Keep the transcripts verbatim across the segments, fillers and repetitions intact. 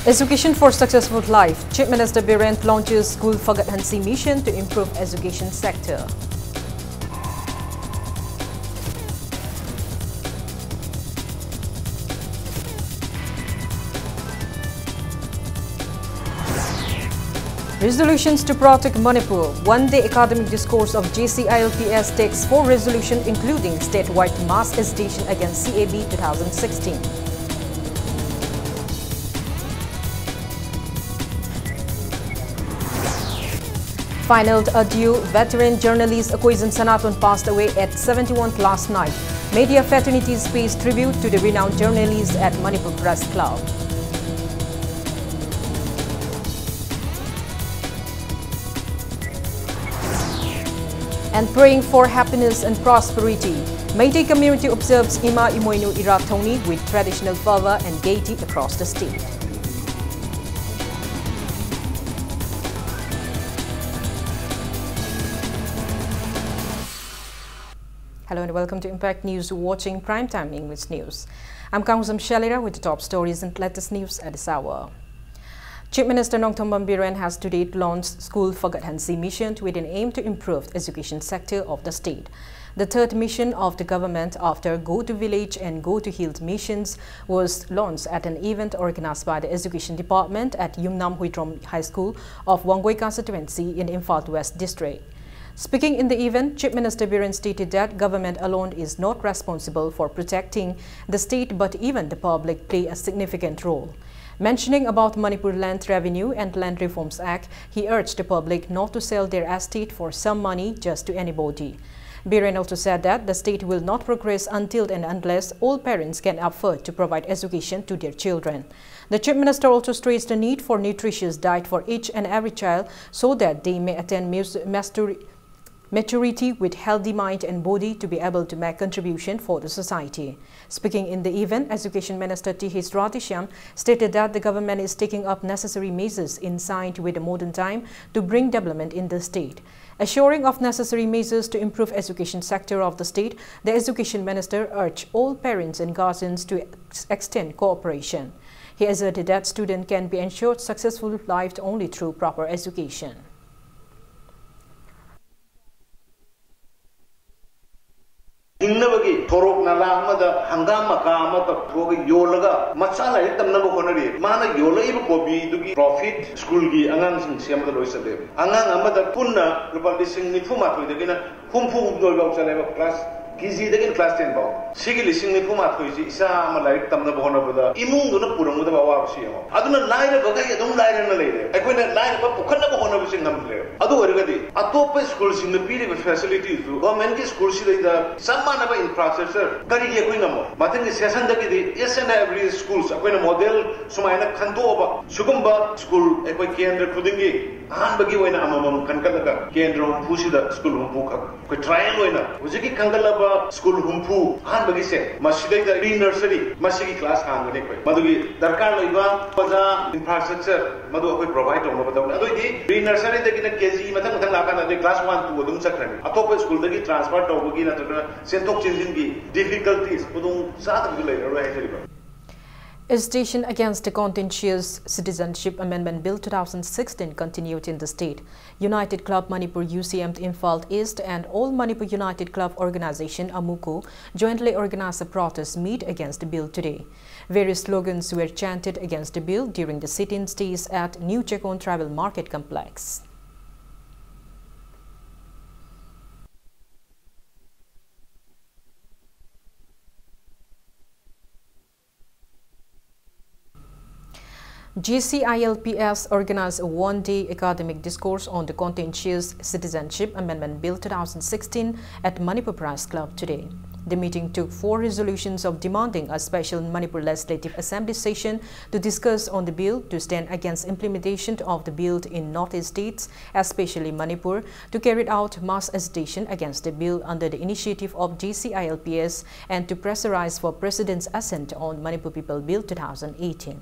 Education for Successful Life. Chief Minister Biren launches School Fagat Hansi Mission to improve education sector. Resolutions to protect Manipur. One-day academic discourse of J C I L P S takes four resolution, including statewide mass agitation against C A B two thousand sixteen. Final adieu, veteran journalist Akoizan Sanaton passed away at seventy-one last night. Media fraternities pays tribute to the renowned journalist at Manipur Press Club. And praying for happiness and prosperity. Meitei community observes Ima Imoinu Irathauni with traditional fervor and gaiety across the state. Hello and welcome to Impact News, watching Primetime English News. I'm Kangusam Shalira with the top stories and latest news at this hour. Chief Minister Nongthombam Biren has today launched School Fagat Hansi Mission with an aim to improve the education sector of the state. The third mission of the government after Go to Village and Go to Hill missions was launched at an event organized by the Education Department at Yumnam Huitrom High School of Wangoi constituency in Imphal West District. Speaking in the event, Chief Minister Biren stated that government alone is not responsible for protecting the state, but even the public play a significant role. Mentioning about Manipur Land Revenue and Land Reforms Act, he urged the public not to sell their estate for some money just to anybody. Biren also said that the state will not progress until and unless all parents can afford to provide education to their children. The Chief Minister also stressed the need for nutritious diet for each and every child so that they may attain mus- mastery- maturity with healthy mind and body to be able to make contribution for the society. Speaking in the event, Education Minister Th Radheshyam stated that the government is taking up necessary measures in sync with the modern time to bring development in the state. Assuring of necessary measures to improve education sector of the state, the Education Minister urged all parents and guardians to ex- extend cooperation. He asserted that students can be ensured successful life only through proper education. ꯍꯤꯡꯅꯕꯒꯤ ꯁꯣꯔꯣꯛ ꯅꯂꯥ ꯑꯃꯗ ꯍꯪꯒꯥꯝ ꯃꯀꯥ ꯑꯃ ꯇꯧꯊꯣꯛꯑꯒ ꯌꯣꯜꯂꯒ ꯃꯆꯥ ꯂꯥꯏꯔꯤꯛ ꯇꯝꯅꯕ ꯍꯣꯠꯅꯔꯤ꯫ ꯃꯥꯅ ꯌꯣꯜꯂꯛꯏꯕ ꯀꯣꯕꯤꯗꯨꯒꯤ profit ꯁ꯭ꯀꯨꯜꯒꯤ ꯑꯉꯥꯡꯁꯤꯡ ꯁꯦꯝꯕꯗ ꯂꯣꯏ ꯆꯠꯂꯦꯕ꯫ ꯑꯉꯥꯡ ꯑꯃꯗ ꯄꯨꯟꯅ ꯂꯨꯄꯥ ꯂꯤꯁꯤꯡ ꯅꯤꯐꯨ ꯃꯥꯊꯣꯏꯗꯒꯤꯅ ꯍꯨꯝꯐꯨ ꯍꯨꯝꯗꯣꯏ ꯐꯥꯎ ꯆꯠꯂꯦꯕ, class KG ꯗꯒꯤꯅ class ten ꯐꯥꯎ꯫ ꯁꯤꯒꯤ ꯂꯤꯁꯤꯡ ꯅꯤꯐꯨ ꯃꯥꯊꯣꯏꯁꯤ ꯏꯆꯥ ꯑꯃ ꯂꯥꯏꯔꯤꯛ ꯇꯝꯅꯕ ꯍꯣꯠꯅꯕꯗ ꯏꯃꯨꯡꯗꯨꯅ ꯄꯨꯔꯝꯒꯗꯕ ꯑꯋꯥꯕꯁꯤ ꯌꯦꯡꯉꯣ꯫ ꯑꯗꯨꯅ ꯂꯥꯏꯔꯕꯈꯩ ꯑꯗꯨꯝ ꯂꯥꯏꯔꯅ ꯂꯩꯔꯦ꯫ ꯑꯩꯈꯣꯏꯅ ꯂꯥꯏꯔꯕ ꯄꯨꯈꯠꯅꯕ ꯍꯣꯠꯅꯕꯁꯤ ꯉꯝꯗ꯭ꯔꯦꯕ꯫ ꯑꯗꯨ ꯑꯣꯏꯔꯒꯗꯤ ꯑꯇꯣꯞꯄ ꯁ꯭ꯀꯨꯜꯁꯤꯡꯗ ꯄꯤꯔꯤꯕ facility ꯁꯨ government ꯀꯤ ꯁ꯭ꯀꯨꯜꯁꯤꯗꯩꯗ ꯆꯞ ꯃꯥꯟꯅꯕ infrastructure ꯀꯔꯤꯒꯤ ꯑꯩꯈꯣꯏ ꯉꯝꯃꯣꯏ? ꯃꯊꯪꯒꯤ session ꯗꯒꯤꯗꯤ each and every schools ꯑꯩꯈꯣꯏꯅ model ꯁꯨꯃꯥꯏꯅ ꯈꯟꯗꯣꯛꯑꯕ, ꯁꯤꯒꯨꯝꯕ ꯁ꯭ꯀꯨꯜ ꯑꯩꯈꯣꯏ ꯀꯦꯟꯗ꯭ꯔ ꯈꯨꯗꯤꯡꯒꯤ ꯑꯍꯥꯟꯕꯒꯤ ꯑꯣꯏꯅ ꯑꯃꯃꯝ ꯈꯟꯒꯠꯂꯒ ꯀꯦꯟꯗ꯭ꯔ ꯍꯨꯝꯐꯨꯁꯤꯗ ꯁ꯭ꯀꯨꯜ ꯍꯨꯝꯐꯨ ꯈꯛ ꯑꯩꯈꯣꯏ trial ꯑꯣꯏꯅ ꯍꯧꯖꯤꯛꯀꯤ ꯈꯟꯒꯠꯂꯕ ꯁ꯭ꯀꯨꯜ ꯍꯨꯝꯐꯨ ꯑꯍꯥꯟꯕꯒꯤꯁꯦ, ꯃꯁꯤꯗꯩꯗ pre nursery ꯃꯁꯤꯒꯤ class ꯍꯥꯡꯒꯅꯤ꯫ ꯑꯩꯈꯣꯏ ꯃꯗꯨꯒꯤ ꯗꯔꯀꯥꯔ ꯂꯩꯕ ꯑꯣꯖꯥ, infrastructure ꯃꯗꯨ ꯑꯩꯈꯣꯏ provide ꯇꯧꯅꯕ ꯇꯧꯅꯤ꯫ ꯑꯗꯨꯑꯣꯏꯗꯤ pre nursery ꯗꯒꯤꯅ KG ꯃꯊꯪ ꯃꯊꯪ ꯂꯥꯛꯀꯥꯟꯗ ꯑꯗꯨꯗꯤ class one, two ꯑꯗꯨꯝ ꯆꯠꯈ꯭ꯔꯅꯤ꯫ ꯑꯇꯣꯞꯄ ꯁ꯭ꯀꯨꯜꯗꯒꯤ transfer ꯇꯧꯕꯒꯤ ꯅꯠꯇ꯭ꯔꯒꯅ ꯆꯦꯟꯊꯣꯛ ꯆꯦꯟꯁꯤꯟꯒꯤ difficulties, ꯈꯨꯗꯣꯡ ꯆꯥꯗꯕꯗꯨ ꯂꯩꯔꯔꯣꯏ ꯍꯥꯏꯖꯔꯤꯕ꯫ Agitation against the Contentious Citizenship Amendment Bill two thousand sixteen continued in the state. United Club Manipur, U C M Imphal East and All Manipur United Club Organization, AMUCO, jointly organized a protest meet against the bill today. Various slogans were chanted against the bill during the sit-in stays at New Checkon Tribal Market Complex. G C I L P S organized a one-day academic discourse on the Contentious Citizenship Amendment Bill two thousand sixteen at Manipur Press Club today. The meeting took four resolutions of demanding a special Manipur Legislative Assembly session to discuss on the bill, to stand against implementation of the bill in Northeast states, especially Manipur, to carry out mass agitation against the bill under the initiative of G C I L P S and to pressurize for President's assent on Manipur People Bill two thousand eighteen.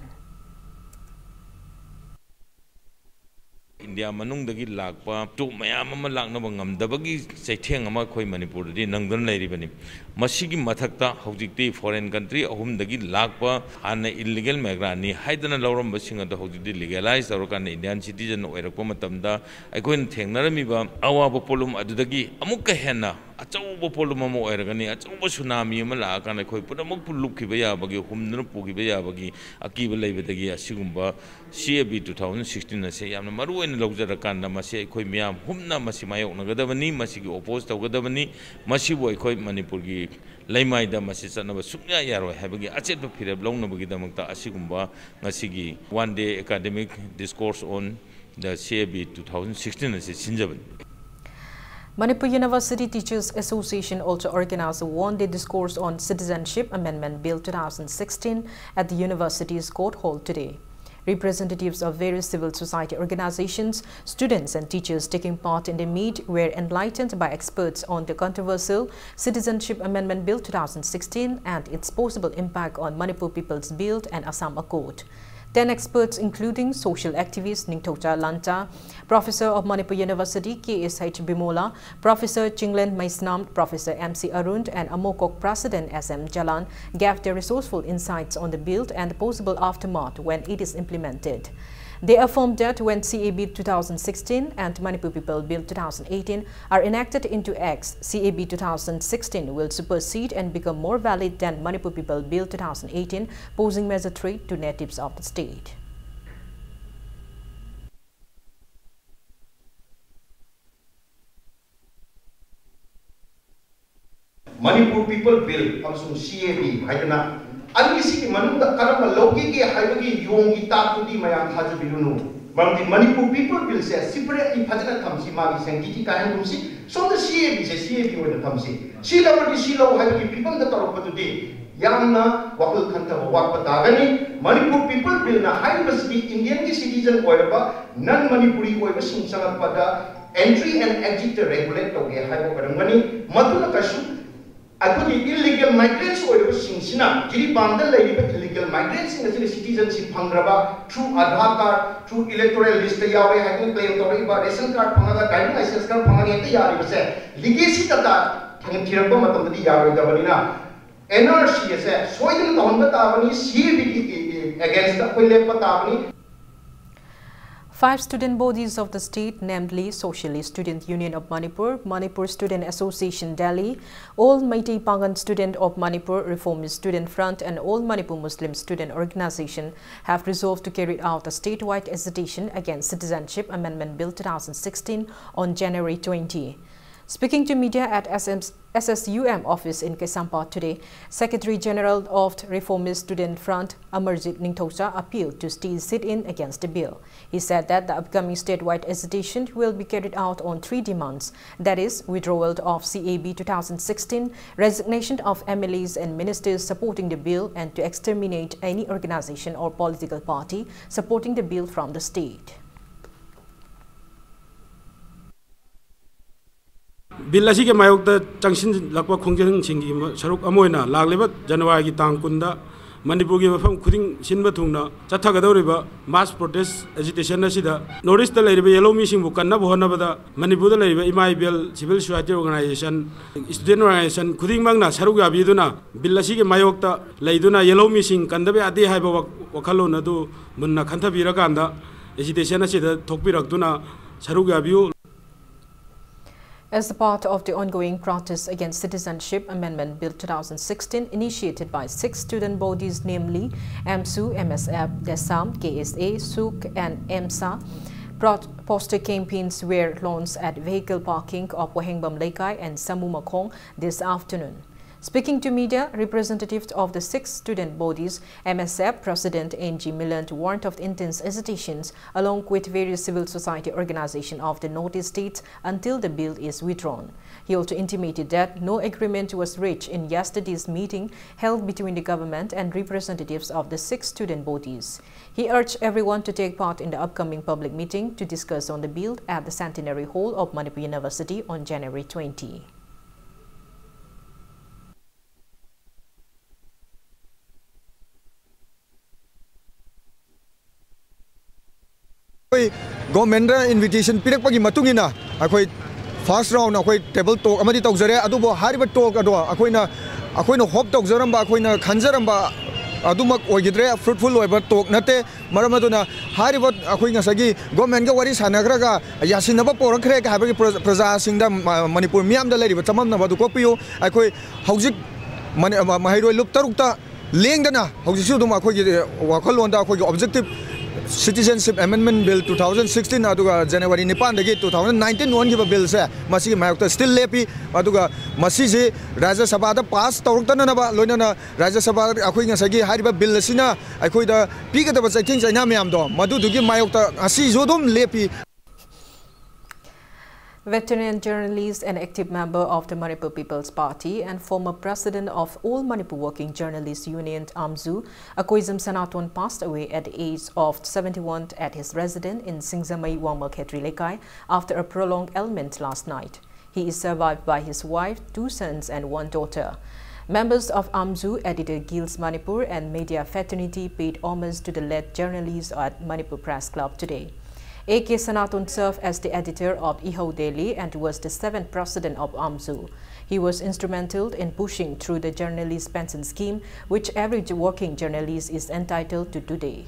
India ꯃꯅꯨꯡꯗꯒꯤ ꯂꯥꯛꯄ ꯇꯣꯞ ꯃꯌꯥꯝ ꯑꯃ ꯂꯥꯛꯅꯕ ꯉꯝꯗꯕꯒꯤ ꯆꯩꯊꯦꯡ ꯑꯃ ꯑꯩꯈꯣꯏ ꯃꯅꯤꯄꯨꯔꯗꯗꯤ ꯅꯪꯗꯨꯅ ꯂꯩꯔꯤꯕꯅꯤ꯫ ꯃꯁꯤꯒꯤ ꯃꯊꯛꯇ ꯍꯧꯖꯤꯛꯇꯤ ꯐꯣꯔꯦꯟ ꯀꯟꯇ꯭ꯔꯤ ꯑꯍꯨꯝꯗꯒꯤ ꯂꯥꯛꯄ, ꯍꯥꯟꯅ ꯏꯜꯂꯤꯒꯦꯜ ꯃꯥꯏꯒ꯭ꯔꯥꯟꯅꯤ ꯍꯥꯏꯗꯅ ꯂꯧꯔꯝꯕꯁꯤꯡ ꯑꯗꯣ ꯍꯧꯖꯤꯛꯇꯤ ꯂꯤꯒꯦꯂꯥꯏꯁ ꯇꯧꯔꯀꯥꯟꯗ ꯏꯟꯗꯤꯌꯥꯟ ꯁꯤꯇꯤꯖꯟ ꯑꯣꯏꯔꯛꯄ ꯃꯇꯝꯗ ꯑꯩꯈꯣꯏꯅ ꯊꯦꯡꯅꯔꯝꯃꯤꯕ ꯑꯋꯥꯕ ꯄꯣꯠꯂꯨꯝ ꯑꯗꯨꯗꯒꯤ ꯑꯃꯨꯛꯀ ꯍꯦꯟꯅ ꯑꯆꯧꯕ ꯄꯣꯠꯂꯨꯝ ꯑꯃ ꯑꯣꯏꯔꯒꯅꯤ꯫ ꯑꯆꯧꯕ ꯁꯨꯅꯥꯃꯤ ꯑꯃ ꯂꯥꯛꯑꯀꯥꯟꯗ ꯑꯩꯈꯣꯏ ꯄꯨꯝꯅꯃꯛꯄꯨ ꯂꯨꯞꯈꯤꯕ ꯌꯥꯕꯒꯤ, ꯍꯨꯝꯗꯨꯅ ꯄꯨꯈꯤꯕ ꯌꯥꯕꯒꯤ ꯑꯀꯤꯕ ꯂꯩꯕꯗꯒꯤ ꯑꯁꯤꯒꯨꯝꯕ ꯁꯤ A B two thousand sixteen ꯑꯁꯦ ꯌꯥꯝꯅ ꯃꯔꯨ ꯑꯣꯏꯅ ꯂꯧꯖꯔꯀꯥꯟꯗ ꯃꯁꯤ ꯑꯩꯈꯣꯏ ꯃꯤꯌꯥꯝ ꯍꯨꯝꯅ ꯃꯁꯤ ꯃꯥꯌꯣꯛꯅꯒꯗꯕꯅꯤ, ꯃꯁꯤꯒꯤ ꯑꯣꯄꯣꯖ ꯇꯧꯒꯗꯕꯅꯤ, ꯃꯁꯤꯕꯨ ꯑꯩꯈꯣꯏ ꯃꯅꯤꯄꯨꯔꯒꯤ ꯂꯩꯃꯥꯏꯗ ꯃꯁꯤ ꯆꯠꯅꯕ ꯁꯨꯡꯌꯥ ꯌꯥꯔꯣꯏ ꯍꯥꯏꯕꯒꯤ ꯑꯆꯦꯠꯄ ꯐꯤꯔꯦꯞ ꯂꯧꯅꯕꯒꯤꯗꯃꯛꯇ ꯑꯁꯤꯒꯨꯝꯕ ꯉꯁꯤꯒꯤ One Day Academic Discourse on the C A B two thousand sixteen ꯑꯁꯤ ꯁꯤꯟꯖꯕꯅꯤ꯫ Manipur University Teachers Association also organized a one-day discourse on Citizenship Amendment Bill two thousand sixteen at the university's court hall today. Representatives of various civil society organizations, students and teachers taking part in the meet were enlightened by experts on the controversial Citizenship Amendment Bill two thousand sixteen and its possible impact on Manipur People's Bill and Assam Accord. Ten experts, including social activist Ningthoucha Lanta, Professor of Manipur University, K S H Bimola, Professor Chinglen Meisnam, Professor M C Arun, and AMOCOC President S M Jalan, gave their resourceful insights on the bill and the possible aftermath when it is implemented. They affirmed that when C A B two thousand sixteen and Manipur People Bill two thousand eighteen are enacted into acts, C A B two thousand sixteen will supersede and become more valid than Manipur People Bill two thousand eighteen, posing major threat to natives of the state. Manipur People Bill ꯑꯃꯁꯨꯡ C A B ꯍꯥꯏꯗꯅ ꯑꯅꯤꯁꯤꯒꯤ ꯃꯅꯨꯡꯗ ꯀꯔꯝꯕ ꯂꯧꯒꯦꯒꯦ ꯍꯥꯏꯕꯒꯤ ꯌꯣꯡꯒꯤ ꯇꯥꯛꯇꯨꯗꯤ ꯃꯌꯥꯝ ꯊꯥꯖꯕꯤꯔꯨꯅꯨ꯫ ꯃꯔꯝꯗꯤ Manipur People Bill ꯁꯦ separate ꯂꯤ ꯐꯖꯅ ꯊꯝꯁꯤ, ꯃꯥꯒꯤ sanctity ꯀꯥꯏꯍꯟꯒꯨꯝꯁꯤ꯫ ꯁꯣꯝꯗ C A B say C A B ꯑꯣꯏꯅ ꯊꯝꯁꯤ꯫ ꯁꯤ ꯂꯧꯔꯗꯤ ꯁꯤ ꯂꯧ ꯍꯥꯏꯕꯒꯤ ꯐꯤꯕꯝꯗ ꯇꯧꯔꯛꯄꯗꯨꯗꯤ ꯌꯥꯝꯅ ꯋꯥꯈꯜ ꯈꯟꯊꯕ ꯋꯥꯠꯄ ꯇꯥꯒꯅꯤ꯫ Manipur People Bill ꯅ ꯍꯥꯏꯔꯤꯕꯁꯤꯗꯤ Indian ꯒꯤ citizen ꯑꯣꯏꯔꯕ non Manipuri ꯑꯣꯏꯕꯁꯤꯡ ꯆꯪꯂꯛꯄꯗ entry and exit regulate ꯇꯧꯒꯦ ꯍꯥꯏꯕ ꯑꯣꯏꯔꯝꯒꯅꯤ꯫ ꯃꯗꯨꯅ ꯀꯩꯁꯨ ꯑꯩꯈꯣꯏꯒꯤ ꯏꯜꯂꯤꯒꯦꯜ ꯃꯥꯏꯒ꯭ꯔꯦꯟꯠꯁ ꯑꯣꯏꯔꯤꯕꯁꯤꯡꯁꯤꯅ ꯖꯤꯔꯤꯕꯥꯝꯗ ꯂꯩꯔꯤꯕ ꯏꯜꯂꯤꯒꯦꯜ ꯃꯥꯏꯒ꯭ꯔꯦꯟꯠꯁꯤꯡ ꯑꯁꯤꯅ ꯁꯤꯇꯤꯖꯟꯁꯤꯞ ꯐꯪꯈ꯭ꯔꯕ, through Aadhaar card, through electoral list ꯌꯥꯎꯔꯦ ꯍꯥꯏꯗꯨꯅ ꯀ꯭ꯂꯦꯝ ꯇꯧꯔꯛꯏꯕ, ꯔꯦꯁꯟ ꯀꯥꯔꯗ ꯐꯪꯉꯒ ꯗ꯭ꯔꯥꯏꯚꯤꯡ ꯂꯥꯏꯁꯦꯟꯁ ꯈꯔ ꯐꯪꯉꯒ ꯍꯦꯛꯇ ꯌꯥꯔꯤꯕꯁꯦ, ꯂꯤꯒꯦꯁꯤ ꯗꯇꯥ ꯊꯤꯔꯛꯄ ꯃꯇꯝꯗꯗꯤ ꯌꯥꯔꯣꯏꯗꯕꯅꯤꯅ, ꯑꯦꯟ ꯑꯥꯔ ꯁꯤ ꯑꯁꯦ ꯁꯣꯏꯗꯅ ꯇꯧꯍꯟꯕ ꯇꯥꯕꯅꯤ꯫ ꯁꯤ ꯑꯦ ꯕꯤꯒꯤ ꯑꯦꯒꯦꯟꯁꯇ ꯑꯩꯈꯣꯏ ꯂꯦꯞꯄ ꯇꯥꯕꯅꯤ꯫ Five student bodies of the state, namely Socialist Student Union of Manipur, Manipur Student Association Delhi, All Meitei Pangal Student of Manipur, Reformist Student Front, and All Manipur Muslim Student Organization, have resolved to carry out a statewide agitation against Citizenship Amendment Bill two thousand sixteen on January twenty. Speaking to media at S M S S U M office in Kaisampa today, Secretary General of Reformist Student Front, Amarjit Ningthoucha, appealed to stay sit-in against the bill. He said that the upcoming statewide agitation will be carried out on three demands, that is, withdrawal of C A B two thousand sixteen, resignation of M L As and ministers supporting the bill, and to exterminate any organization or political party supporting the bill from the state. Bill ꯑꯁꯤꯒꯤ ꯃꯥꯌꯣꯛꯇ ꯆꯪꯁꯤꯜꯂꯛꯄ ꯈꯣꯡꯖꯪꯁꯤꯡꯒꯤ ꯁꯔꯨꯛ ꯑꯃ ꯑꯣꯏꯅ ꯂꯥꯛꯂꯤꯕ ꯖꯅꯋꯥꯔꯤꯒꯤ ꯇꯥꯡ ꯀꯨꯟꯗ ꯃꯅꯤꯄꯨꯔꯒꯤ ꯃꯐꯝ ꯈꯨꯗꯤꯡ ꯁꯤꯟꯕ ꯊꯨꯡꯅ ꯆꯠꯊꯒꯗꯧꯔꯤꯕ ꯃꯥꯁ ꯄ꯭ꯔꯣꯇꯦꯁ ꯑꯦꯖꯤꯇꯦꯁꯟ ꯑꯁꯤꯗ ꯅꯣꯔꯠ ꯏꯁꯇ ꯂꯩꯔꯤꯕ ꯌꯦꯜꯍꯧꯃꯤꯁꯤꯡꯕꯨ ꯀꯟꯅꯕ ꯍꯣꯠꯅꯕꯗ ꯃꯅꯤꯄꯨꯔꯗ ꯂꯩꯔꯤꯕ ꯏꯃꯥ ꯏꯕꯦꯜ, civil society organisation, student organisation ꯈꯨꯗꯤꯡꯃꯛꯅ ꯁꯔꯨꯛ ꯌꯥꯕꯤꯗꯨꯅ ꯕꯤꯜ ꯑꯁꯤꯒꯤ ꯃꯥꯌꯣꯛꯇ ꯂꯩꯗꯨꯅ ꯌꯦꯜꯍꯧꯃꯤꯁꯤꯡ ꯀꯟꯗꯕ ꯌꯥꯗꯦ ꯍꯥꯏꯕ ꯋꯥ-, ꯋꯥꯈꯜꯂꯣꯟ ꯑꯗꯨ ꯃꯨꯟꯅ ꯈꯟꯊꯕꯤꯔꯀꯥꯟꯗ ꯑꯦꯖꯤꯇꯦꯁꯟ ꯑꯁꯤꯗ ꯊꯣꯛꯄꯤꯔꯛꯇꯨꯅ ꯁꯔꯨꯛ ꯌꯥꯕꯤꯌꯨ꯫ As a part of the ongoing protest against Citizenship Amendment Bill two thousand sixteen, initiated by six student bodies, namely AMSU, M S F, DESAM, K S A, SUK, and EMSA, pro-, poster campaigns were launched at vehicle parking of Wahengbam Leikai and Samumakhong this afternoon. Speaking to media, representatives of the six student bodies, M S F President N G Milland warned of intense agitations along with various civil society organizations of the Northeast states until the bill is withdrawn. He also intimated that no agreement was reached in yesterday's meeting held between the government and representatives of the six student bodies. He urged everyone to take part in the upcoming public meeting to discuss on the bill at the Centenary Hall of Manipur University on January twenty. ꯑꯩꯈꯣꯏ ꯒꯣꯔꯃꯦꯟꯗ invitation ꯄꯤꯔꯛꯄꯒꯤ ꯃꯇꯨꯡ ꯏꯟꯅ ꯑꯩꯈꯣꯏ first round ꯑꯩꯈꯣꯏ table ꯇꯣꯛ ꯑꯃꯗꯤ ꯇꯧꯖꯔꯦ꯫ ꯑꯗꯨꯕꯨ ꯍꯥꯏꯔꯤꯕ ꯇꯣꯛ ꯑꯗꯣ ꯑꯩꯈꯣꯏꯅ ꯑꯩꯈꯣꯏꯅ ꯍꯣꯞ ꯇꯧꯖꯔꯝꯕ, ꯑꯩꯈꯣꯏꯅ ꯈꯟꯖꯔꯝꯕ ꯑꯗꯨꯃꯛ ꯑꯣꯏꯈꯤꯗ꯭ꯔꯦ, ꯐ꯭ꯔꯨꯠꯐꯨꯜ ꯑꯣꯏꯕ ꯇꯣꯛ ꯅꯠꯇꯦ꯫ ꯃꯔꯝ ꯑꯗꯨꯅ ꯍꯥꯏꯔꯤꯕ ꯑꯩꯈꯣꯏ ꯉꯁꯥꯏꯒꯤ ꯒꯣꯔꯃꯦꯟꯒ ꯋꯥꯔꯤ ꯁꯥꯟꯅꯈ꯭ꯔꯒ ꯌꯥꯁꯤꯟꯅꯕ ꯄꯣꯔꯛꯈ꯭ꯔꯦ ꯍꯥꯏꯕꯒꯤ ꯄ꯭ꯔ-, ꯄ꯭ꯔꯖꯥꯁꯤꯡꯗ ꯃ-, ꯃꯅꯤꯄꯨꯔ ꯃꯤꯌꯥꯝꯗ ꯂꯩꯔꯤꯕ ꯆꯃꯝꯅꯕ ꯑꯗꯨ ꯀꯣꯛꯄꯤꯌꯨ꯫ ꯑꯩꯈꯣꯏ ꯍꯧꯖꯤꯛ ꯃꯅꯤ-, ꯃ-, ꯃꯍꯩꯔꯣꯏ ꯂꯨꯞ ꯇꯔꯨꯛꯇ ꯂꯦꯡꯗꯅ ꯍꯧꯖꯤꯛꯁꯨ ꯑꯗꯨꯝ ꯑꯩꯈꯣꯏꯒꯤ ꯋꯥꯈꯜꯂꯣꯟꯗ ꯑꯩꯈꯣꯏꯒꯤ Objetive Citizenship Amendment Bill two thousand sixteen, ꯑꯗꯨꯒ ꯖꯅꯋꯥꯔꯤ ꯅꯤꯄꯥꯟꯗꯒꯤ two thousand nineteen ꯑꯣꯟꯈꯤꯕ ꯕꯤꯜꯁꯦ, ꯃꯁꯤꯒꯤ ꯃꯥꯌꯣꯛꯇ ꯁ꯭ꯇꯤꯜ ꯂꯦꯞꯄꯤ꯫ ꯑꯗꯨꯒ ꯃꯁꯤꯁꯤ ꯔꯥꯖ꯭ꯌ ꯁꯚꯥꯗ ꯄꯥꯁ ꯇꯧꯔꯛꯇꯅꯅꯕ, ꯂꯣꯏꯅꯅ ꯔꯥꯖ꯭ꯌ ꯁꯚꯥ ꯑꯩꯈꯣꯏ ꯉꯁꯥꯏꯒꯤ ꯍꯥꯏꯔꯤꯕ ꯕꯤꯜ ꯑꯁꯤꯅ ꯑꯩꯈꯣꯏꯗ ꯄꯤꯒꯗꯕ ꯆꯩꯊꯦꯡ ꯆꯩꯅꯥ ꯃꯌꯥꯝꯗꯣ, ꯃꯗꯨꯗꯨꯒꯤ ꯃꯥꯌꯣꯛꯇ ꯉꯁꯤꯁꯨ ꯑꯗꯨꯝ ꯂꯦꯞꯄꯤ꯫ Veteran journalist and active member of the Manipur People's Party and former president of All Manipur Working Journalists Union, AMJU, Akoijam Sanaton, passed away at the age of seventy-one at his residence in Singjamei Wangma Khetri Lekai after a prolonged ailment last night. He is survived by his wife, two sons, and one daughter. Members of AMJU, Editor Guilds Manipur, and media fraternity paid homage to the late journalist at Manipur Press Club today. A K Sanaton served as the editor of Ihou Daily and was the seventh president of AMJU. He was instrumental in pushing through the journalist pension scheme, which every j-, working journalist is entitled to today.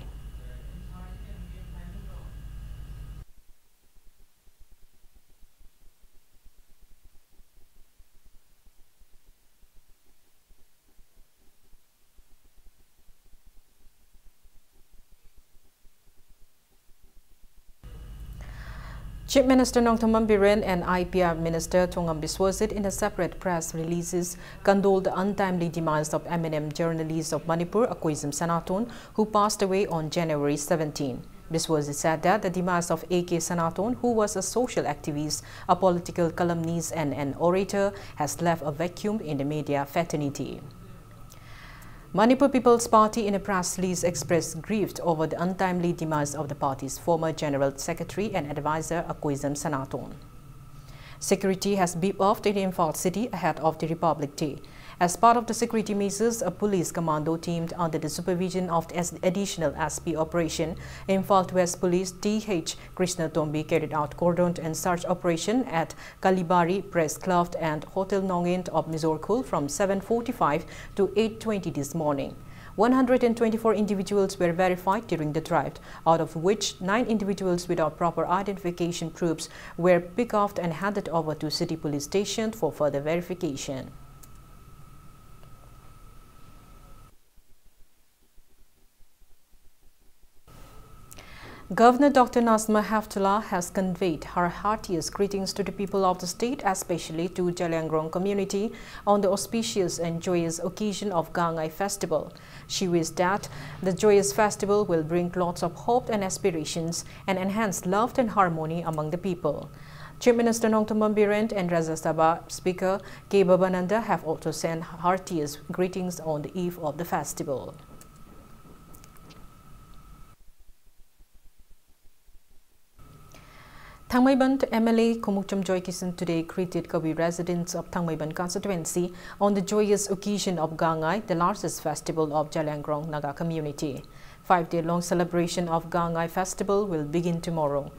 Chief Minister Nongthombam Biren and I P R Minister Thongam Biswajit, in a separate press releases, condoled the untimely demise of eminent journalist of Manipur, Akoijam Sanaton, who passed away on January seventeen. Biswajit said that the demise of A K Sanaton, who was a social activist, a political columnist, and an orator, has left a vacuum in the media fraternity. Manipur People's Party, in a press release, expressed grief over the untimely demise of the party's former General Secretary and advisor, Akoijam Sanaton. Security has beefed up in Imphal city ahead of the Republic Day. As part of the security measures, a police commando team under the supervision of the S- Additional S P Operation, Imphal West Police T H Krishna Tombi carried out cordon and search operation at Kalibari Press Club and Hotel Nongin of Mizorakhul from seven forty-five to eight twenty this morning. One hundred twenty-four individuals were verified during the drive, out of which nine individuals without proper identification proofs were picked up and handed over to City Police Station for further verification. Governor Doctor Nazma Heptulla has conveyed her heartiest greetings to the people of the state, especially to Zeliangrong community, on the auspicious and joyous occasion of Gangai Festival. She wished that the joyous festival will bring lots of hope and aspirations and enhance love and harmony among the people. Chief Minister Nongthombam Biren and Rajya Sabha Speaker K Babananda have also sent heartiest greetings on the eve of the festival. Thangmeiban M L A Khumukchom Joykishan today greeted Kabui residents of Thangmeiban constituency on the joyous occasion of Gangai, the largest festival of Zeliangrong Naga community. Five-day long celebration of Gangai festival will begin tomorrow.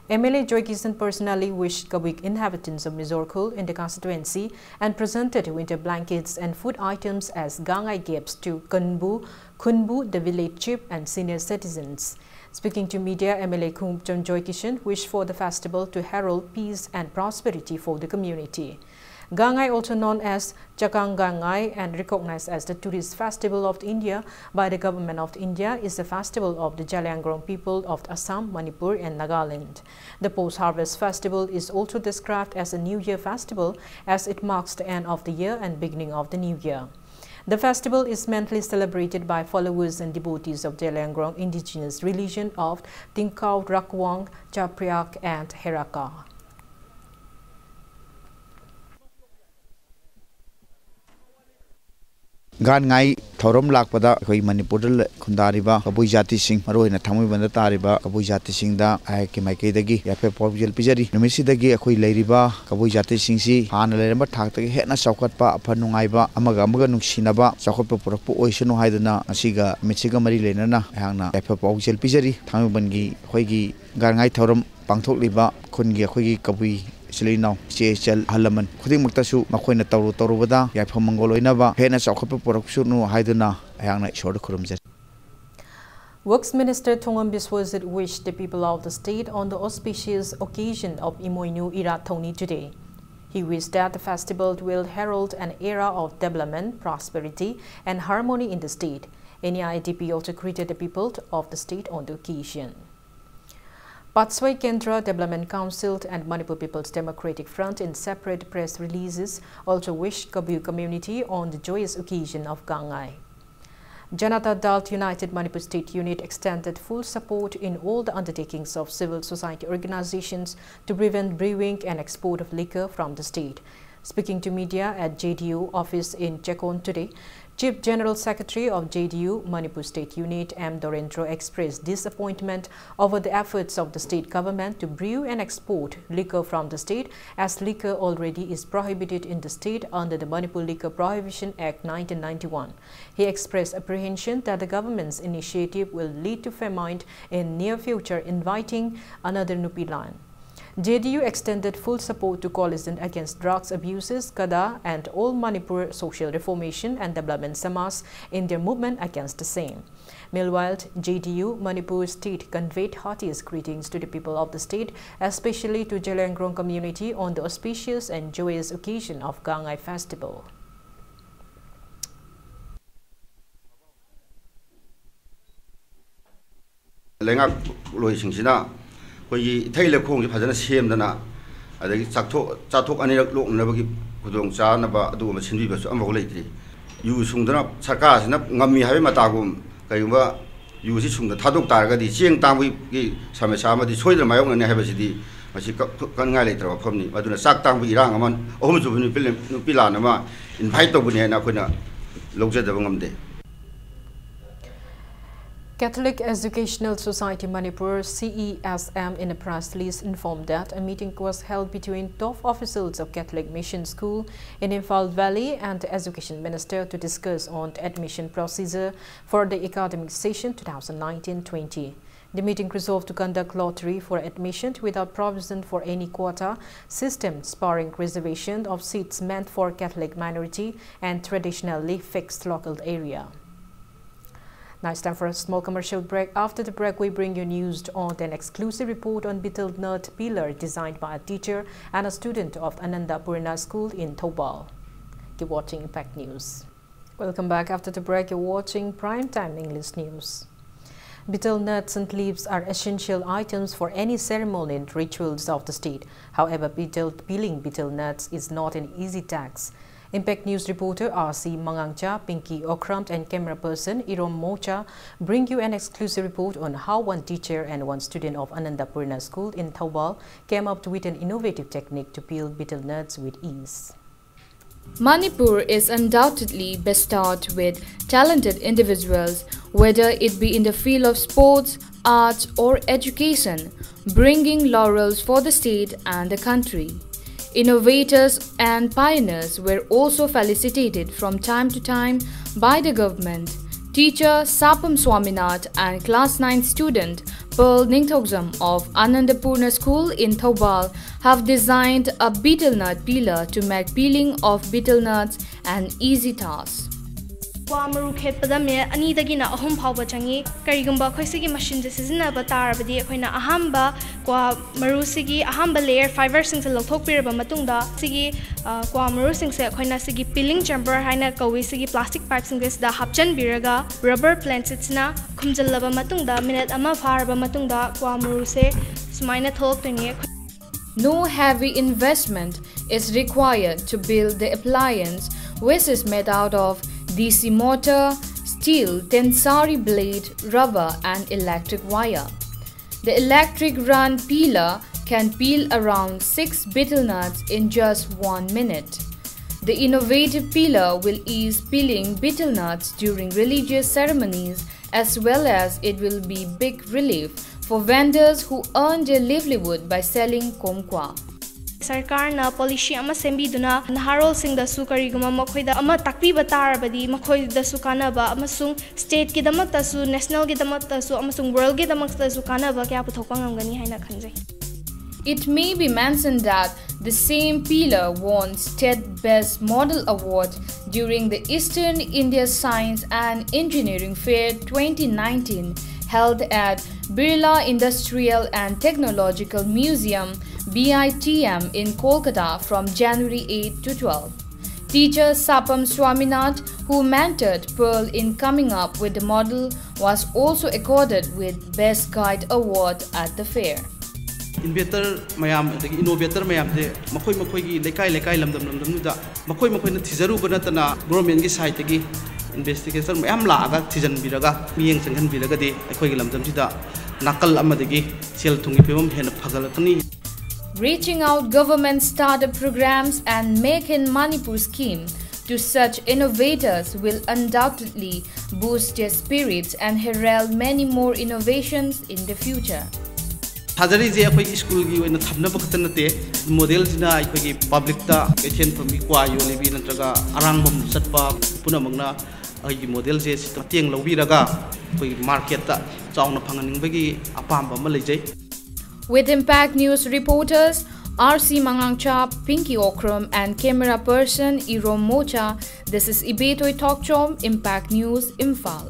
M L A Joykishan personally wished Kabui inhabitants of Mizorakhul in the constituency and presented winter blankets and food items as Gangai gifts to Khunbu, Khunbu, the village chief and senior citizens. Speaking to media, M L A Khumukchom Joykishan wished for the festival to herald peace and prosperity for the community. Gangai, also known as Chakhang Gangai and recognized as the tourist festival of India by the Government of India, is the festival of the Zeliangrong people of Assam, Manipur and Nagaland. The post-harvest festival is also described as a New Year festival as it marks the end of the year and beginning of the new year. The festival is mainly celebrated by followers and devotees of Zeliangrong indigenous religion of Tingkhau, Rakwang, Chapriak and Heraka. Gangai ꯊꯧꯔꯝ ꯂꯥꯛꯄꯗ ꯑꯩꯈꯣꯏ ꯃꯅꯤꯄꯨꯔꯗ ꯂ-, ꯈꯨꯟꯗꯥꯔꯤꯕ ꯀꯕꯨꯏ ꯖꯥꯇꯤꯁꯤꯡ, ꯃꯔꯨꯑꯣꯏꯅ ꯊꯥꯡꯃꯩꯕꯟꯗ ꯇꯥꯔꯤꯕ ꯀꯕꯨꯏ ꯖꯥꯇꯤꯁꯤꯡꯗ ꯑꯩꯍꯥꯛꯀꯤ ꯃꯥꯏꯀꯩꯗꯒꯤ ꯌꯥꯏꯐ ꯄꯥꯎꯖꯦꯜ ꯄꯤꯖꯔꯤ꯫ ꯅꯨꯃꯤꯠꯁꯤꯗꯒꯤ ꯑꯩꯈꯣꯏ ꯂꯩꯔꯤꯕ ꯀꯕꯨꯏ ꯖꯥꯇꯤꯁꯤꯡꯁꯤ ꯍꯥꯟꯅ ꯂꯩꯔꯝꯕ ꯊꯥꯛꯇꯒꯤ ꯍꯦꯟꯅ ꯆꯥꯎꯈꯠꯄ, ꯑꯐ ꯅꯨꯡꯉꯥꯏꯕ, ꯑꯃꯒ ꯑꯃꯒ ꯅꯨꯡꯁꯤꯅꯕ, ꯆꯥꯎꯈꯠꯄ ꯄꯨꯔꯛꯄ ꯑꯣꯏꯁꯅꯨ ꯍꯥꯏꯗꯨꯅ ꯉꯁꯤꯒ ꯅꯨꯃꯤꯠꯁꯤꯒ ꯃꯔꯤ ꯂꯩꯅꯅ ꯑꯩꯍꯥꯛꯅ ꯌꯥꯏꯐ ꯄꯥꯎꯖꯦꯜ ꯄꯤꯖꯔꯤ꯫ ꯊꯥꯡꯃꯩꯕꯟꯒꯤ ꯑꯩꯈꯣꯏꯒꯤ ꯒꯥꯟꯉꯥꯏ ꯊꯧꯔꯝ ꯄꯥꯡꯊꯣꯛꯂꯤꯕ ꯈꯨꯟꯒꯤ ꯑꯩꯈꯣꯏꯒꯤ ꯀꯕꯨꯏ ꯏꯆꯤꯜ ꯏꯅꯥꯎ, ꯏꯆꯦ ꯏꯆꯜ, ꯑꯍꯜ ꯂꯃꯟ ꯈꯨꯗꯤꯡꯃꯛꯇꯁꯨ ꯃꯈꯣꯏꯅ ꯇꯧꯔꯨ ꯇꯧꯔꯨꯕꯗ ꯌꯥꯏꯐ ꯃꯪꯒꯣꯜ ꯑꯣꯏꯅꯕ, ꯍꯦꯟꯅ ꯆꯥꯎꯈꯠꯄ ꯄꯨꯔꯛꯁꯅꯨ ꯍꯥꯏꯗꯨꯅ ꯑꯩꯍꯥꯛꯅ ꯏꯁꯣꯔꯗ ꯈꯨꯔꯨꯝꯖꯔꯤ꯫ Works Minister Thongam Biswajit wished the people of the state on the auspicious occasion of Imoinu Irat Thauni today. He wished that the festival will herald an era of development, prosperity, and harmony in the state. N E I D P also greeted the people of the state on the occasion. Patsoi Kendra Development Council and Manipur People's Democratic Front, in separate press releases, also wished Kabui community on the joyous occasion of Gangai. Janata Dal United Manipur State Unit extended full support in all the undertakings of civil society organizations to prevent brewing and export of liquor from the state. Speaking to media at J D U office in Chekon today, Chief General Secretary of J D U Manipur State Unit M Dorendra expressed disappointment over the efforts of the state government to brew and export liquor from the state, as liquor already is prohibited in the state under the Manipur Liquor Prohibition Act nineteen ninety-one. He expressed apprehension that the government's initiative will lead to famine in near future, inviting another Nupilan. J D U extended full support to Coalition Against Drugs Abuses, CADA, and All Manipur Social Reformation and Development Samaj in their movement against the same. Meanwhile, J D U Manipur State conveyed heartiest greetings to the people of the state, especially to Zeliangrong community, on the auspicious and joyous occasion of Gangai Festival. ꯂꯩꯉꯥꯛꯂꯣꯏꯁꯤꯡꯁꯤꯅ ꯑꯩꯈꯣꯏꯒꯤ ꯏꯊꯩ ꯂꯧꯈꯣꯡꯁꯦ ꯐꯖꯅ ꯁꯦꯝꯗꯅ, ꯑꯗꯒꯤ ꯆꯥꯛꯊꯣꯛ, ꯆꯥꯊꯣꯛ ꯑꯅꯤꯔꯛ ꯂꯣꯛꯅꯅꯕꯒꯤ ꯈꯨꯗꯣꯡ ꯆꯥꯅꯕ ꯑꯗꯨꯒꯨꯝꯕ ꯁꯤꯟꯕꯤꯕꯁꯨ ꯑꯃꯐꯥꯎ ꯂꯩꯇ꯭ꯔꯤ꯫ ꯌꯨ ꯁꯨꯡꯗꯅ ꯁꯔꯀꯥꯔꯁꯤꯅ ꯉꯝꯃꯤ ꯍꯥꯏꯕꯒꯤ ꯃꯇꯥꯒꯨꯝ, ꯀꯔꯤꯒꯨꯝꯕ ꯌꯨꯁꯤ ꯁꯨꯡꯗ ꯊꯥꯗꯣꯛ ꯇꯥꯔꯒꯗꯤ ꯆꯦꯡ ꯇꯥꯡꯕꯒꯤ ꯁꯃꯁ꯭ꯌꯥ ꯑꯃꯗꯤ ꯁꯣꯏꯗꯅ ꯃꯥꯌꯣꯛꯅꯅꯤ ꯍꯥꯏꯕꯁꯤꯗꯤ ꯃꯁꯤ ꯀꯛ-, ꯀꯛꯅꯤꯡꯉꯥꯏ ꯂꯩꯇ꯭ꯔꯕ ꯋꯥꯐꯝꯅꯤ꯫ ꯑꯗꯨꯅ ꯆꯥꯛ ꯇꯥꯡꯕꯒꯤ ꯏꯔꯥꯡ ꯑꯃ, ꯑꯍꯨꯝꯁꯨꯕ ꯅꯨꯄꯤ ꯂꯦꯝ-, ꯅꯨꯄꯤ ꯂꯥꯟ ꯑꯃ invite ꯇꯧꯕꯅꯤ ꯍꯥꯏꯅ ꯑꯩꯈꯣꯏꯅ ꯂꯧꯖꯗꯕ ꯉꯝꯗꯦ꯫ Catholic Educational Society Manipur, C E S M, in a press release informed that a meeting was held between top officials of Catholic Mission School in Imphal Valley and the Education Minister to discuss on the admission procedure for the academic session twenty nineteen twenty. The meeting resolved to conduct lottery for admission without provision for any quota system, spurring reservation of seats meant for Catholic minority and traditionally fixed local area. Now it's time for a small commercial break. After the break, we bring you news on an exclusive report on betel nut pillar designed by a teacher and a student of Anandapurna School in Thoubal. Keep watching Impact News. Welcome back. After the break, you're watching Prime Time English News. Betel nuts and leaves are essential items for any ceremony and rituals of the state. However, betel, peeling betel nuts is not an easy task. Impact News reporter R C Mangangcha, Pinky Okram, and camera person Irom Mocha bring you an exclusive report on how one teacher and one student of Anandapurna School in Thoubal came up with an innovative technique to peel betel nuts with ease. Manipur is undoubtedly bestowed with talented individuals, whether it be in the field of sports, arts, or education, bringing laurels for the state and the country. Innovators and pioneers were also felicitated from time to time by the government. Teacher Sapam Swaminath and class nine student Pearl Ningthokjam of Anandapurna School in Thoubal have designed a betel nut peeler to make peeling of betel nuts an easy task. ꯀ꯭ꯋꯥ ꯃꯔꯨ ꯈꯦꯠꯄꯗ minute ꯑꯅꯤꯗꯒꯤꯅ ꯑꯍꯨꯝ ꯐꯥꯎꯕ ꯆꯪꯉꯤ꯫ ꯀꯔꯤꯒꯨꯝꯕ ꯑꯩꯈꯣꯏ ꯁꯤꯒꯤ ꯃꯦꯁꯤꯟꯁꯦ ꯁꯤꯖꯤꯟꯅꯕ ꯇꯥꯔꯕꯗꯤ ꯑꯩꯈꯣꯏꯅ ꯑꯍꯥꯟꯕ ꯀ꯭ꯋꯥ ꯃꯔꯨꯁꯤꯒꯤ ꯑꯍꯥꯟꯕ layer fiberꯁꯤꯡꯁꯦ ꯂꯧꯊꯣꯛꯄꯤꯔꯕ ꯃꯇꯨꯡꯗ ꯁꯤꯒꯤ, ꯑ, ꯀ꯭ꯋꯥ ꯃꯔꯨꯁꯤꯡꯁꯦ ꯑꯩꯈꯣꯏꯅ ꯁꯤꯒꯤ peeling chamber ꯍꯥꯏꯅ ꯀꯧꯏ, ꯁꯤꯒꯤ plastic pipeꯁꯤꯡꯁꯦ ꯁꯤꯗ ꯍꯥꯞꯆꯤꯟꯕꯤꯔꯒ rubber plancetꯁꯤꯅ ꯈꯨꯝꯖꯤꯜꯂꯕ ꯃꯇꯨꯡꯗ ꯃꯤꯅꯠ ꯑꯃ ꯐꯥꯔꯕ ꯃꯇꯨꯡꯗ ꯀ꯭ꯋꯥ ꯃꯔꯨꯁꯦ ꯁꯨꯃꯥꯏꯅ ꯊꯣꯛꯂꯛꯇꯣꯏꯅꯤ꯫ No heavy investment is required to build the appliance, which is made out of D C motor, steel, tensari blade, rubber, and electric wire. The electric run peeler can peel around six betel nuts in just one minute. The innovative peeler will ease peeling betel nuts during religious ceremonies as well as it will be big relief for vendors who earn their livelihood by selling komkwa. ꯁꯔꯀꯥꯔꯅ policy ꯑꯃ ꯁꯦꯝꯕꯤꯗꯨꯅ ꯅꯍꯥꯔꯣꯜꯁꯤꯡꯗꯁꯨ ꯀꯔꯤꯒꯨꯝꯕ ꯃꯈꯣꯏꯗ ꯑꯃ ꯇꯥꯛꯄꯤꯕ ꯇꯥꯔꯕꯗꯤ ꯃꯈꯣꯏꯗꯁꯨ ꯀꯥꯟꯅꯕ ꯑꯃꯁꯨꯡ ꯁ꯭ꯇꯦꯠꯀꯤꯗꯃꯛꯇꯁꯨ, ꯅꯦꯁꯅꯦꯜꯒꯤꯗꯃꯛꯇꯁꯨ ꯑꯃꯁꯨꯡ ꯋꯥꯔꯜꯒꯤꯗꯃꯛꯇꯁꯨ ꯀꯥꯟꯅꯕ ꯀꯌꯥ ꯄꯨꯊꯣꯛꯄ ꯉꯝꯒꯅꯤ ꯍꯥꯏꯅ ꯈꯟꯖꯩ꯫ It may be mentioned that the same Pila won State Best Model Award during the Eastern India Science and Engineering Fair twenty nineteen, held at Birla Industrial and Technological Museum, B I T M, in Kolkata from January eight to twelve. Teacher Sapam Swaminath, who mentored Pearl in coming up with the model, was also accorded with Best Guide Award at the fair. Inventor ꯃꯌꯥꯝ ꯑꯗꯒꯤ innovator ꯃꯌꯥꯝꯁꯦ ꯃꯈꯣꯏ ꯃꯈꯣꯏꯒꯤ ꯂꯩꯀꯥꯏ ꯂꯩꯀꯥꯏ ꯂꯝꯗꯝ ꯂꯝꯗꯝꯗꯨꯗ ꯃꯈꯣꯏ ꯃꯈꯣꯏꯅ ꯊꯤꯖꯔꯨꯕ ꯅꯠꯇꯅ ꯒꯣꯔꯃꯦꯟꯒꯤ ꯁꯥꯏꯠꯇꯒꯤ ꯏꯟꯚꯦꯁꯇꯤꯒꯦꯇꯔ ꯃꯌꯥꯝ ꯂꯥꯛꯑꯒ ꯊꯤꯖꯤꯟꯕꯤꯔꯒ ꯃꯤꯠꯌꯦꯡ ꯆꯪꯍꯟꯕꯤꯔꯒꯗꯤ ꯑꯩꯈꯣꯏꯒꯤ ꯂꯝꯗꯝꯁꯤꯗ ꯅꯥꯀꯜ ꯑꯃꯗꯒꯤ ꯁꯦꯜ ꯊꯨꯝꯒꯤ ꯐꯤꯕꯝ ꯍꯦꯟꯅ ꯐꯒꯠꯂꯛꯀꯅꯤ꯫ Reaching out government startup programs and Make in Manipur scheme to such innovators will undoubtedly boost their spirits and herald many more innovations in the future. ꯊꯥꯖꯔꯤꯁꯦ ꯑꯩꯈꯣꯏꯒꯤ ꯁ꯭ꯀꯨꯜꯒꯤ ꯑꯣꯏꯅ ꯊꯝꯅꯕ ꯈꯛꯇ ꯅꯠꯇꯦ, ꯃꯣꯗꯦꯜꯁꯤꯅ ꯑꯩꯈꯣꯏꯒꯤ ꯄꯕ꯭ꯂꯤꯛꯇ ꯀꯩꯊꯦꯜ ꯐꯝꯕꯤ, ꯀ꯭ꯋꯥ ꯌꯣꯜꯂꯤꯕꯤ ꯅꯠꯇ꯭ꯔꯒ ꯑꯔꯥꯡꯕꯝ ꯆꯠꯄ ꯄꯨꯝꯅꯃꯛꯅ ꯑꯩꯒꯤ ꯃꯣꯗꯦꯜꯁꯦ ꯁꯤꯗ ꯃꯇꯦꯡ ꯂꯧꯕꯤꯔꯒ ꯑꯩꯈꯣꯏꯒꯤ ꯃꯥꯔꯀꯦꯠꯇ ꯆꯥꯎꯅ ꯐꯪꯍꯟꯅꯤꯡꯕꯒꯤ ꯑꯄꯥꯝꯕ ꯑꯃ ꯂꯩꯖꯩ꯫ With Impact News reporters R C Mangangchap, Pinky Okram, and camera person Irom Mocha, this is Ibetoi Tokchom, Impact News, Imphal.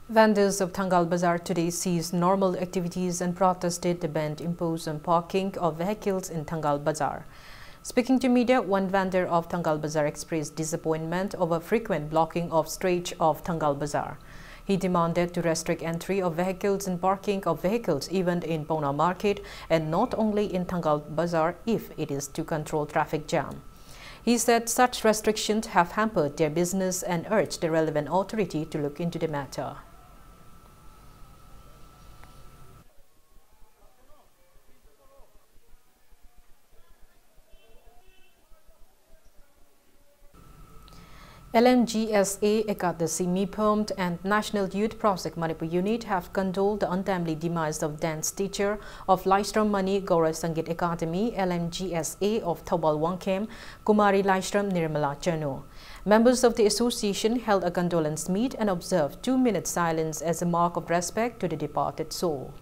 Vendors of Thangal Bazar today ceased normal activities and protested the ban imposed on parking of vehicles in Thangal Bazar. Speaking to media, one vendor of Thangal Bazar expressed disappointment over frequent blocking of stretch of Thangal Bazar. He demanded to restrict entry of vehicles and parking of vehicles even in Pona Market and not only in Thangal Bazar if it is to control traffic jam. He said such restrictions have hampered their business and urged the relevant authority to look into the matter. L M G S A Ekadashi Mipham and National Youth Project Manipur Unit have condoled the untimely demise of dance teacher of Laishram Mani Gaura Sangeet Academy, L M G S A, of Thoubal Wangkhem, Kumari Laishram Nirmala Chanu. Members of the association held a condolence meet and observed two minutes silence as a mark of respect to the departed soul.